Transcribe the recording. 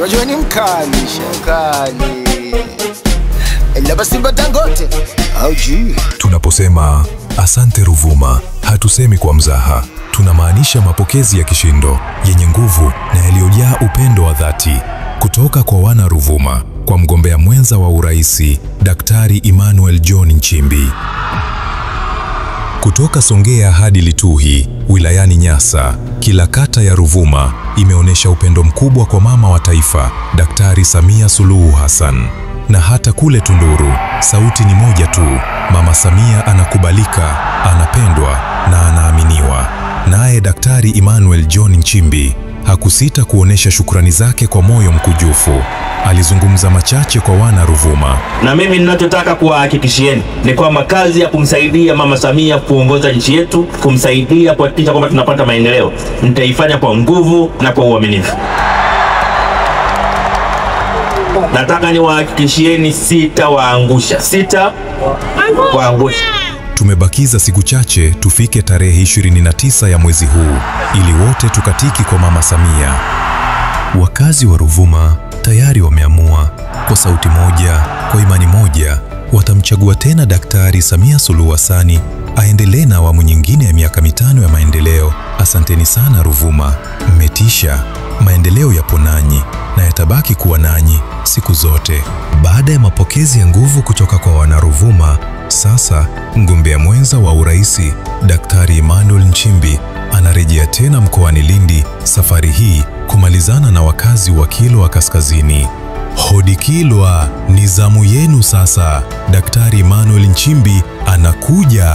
Wajua ni mkali, mkali. Laba Simba Dangote. Haujui. Tunaposema asante Ruvuma, hatusemi kwa mzaha. Tunamaanisha mapokezi ya kishindo, yenye nguvu na yaliyojaa upendo wa dhati. Kutoka kwa wana Ruvuma, kwa mgombea mwenza wa uraisi, Daktari Emmanuel John Nchimbi. Kutoka Songea hadi Lituhi, wilayani Nyasa, kila kata ya Ruvuma imeonesha upendo mkubwa kwa mama wa taifa, Daktari Samia Suluhu Hassan. Na hata kule Tunduru, sauti ni moja tu, Mama Samia anakubalika, anapendwa na anaaminiwa. Naye Daktari Emmanuel John Nchimbi hakusita kuonesha shukrani zake kwa moyo mkujufu. Alizungumza machache kwa wana Ruvuma. Na mimi ninachotaka kuwahakikishieni ni kwamba kazi ya kumsaidia Mama Samia kuongoza nchi yetu, kumsaidia kuhakikisha kwamba tunapata maendeleo, nitaifanya kwa nguvu na kwa uaminifu. Nataka niwahakikishieni sitawaangusha. Sitawaangusha. Tumebakiza siku chache tufike tarehe 29 ya mwezi huu ili wote tukatiki kwa Mama Samia. Wakazi wa Ruvuma tayari wameamua kwa sauti moja, kwa imani moja, watamchagua tena Daktari Samia Suluhu Hassan aendelee na awamu nyingine ya miaka 5 ya maendeleo. Asanteni sana Ruvuma, mmetisha. Maendeleo yapo nanyi na yatabaki kuwa nanyi siku zote. Baada ya mapokezi ya nguvu kutoka kwa wana Ruvuma, sasa mgombea mwenza wa uraisi Daktari Emmanuel Nchimbi anarejea tena mkoani Lindi, safari hii kumalizana na wakazi wa Kilwa Kaskazini. Hodi Kilwa, ni zamu yenu sasa. Daktari Emmanuel Nchimbi anakuja.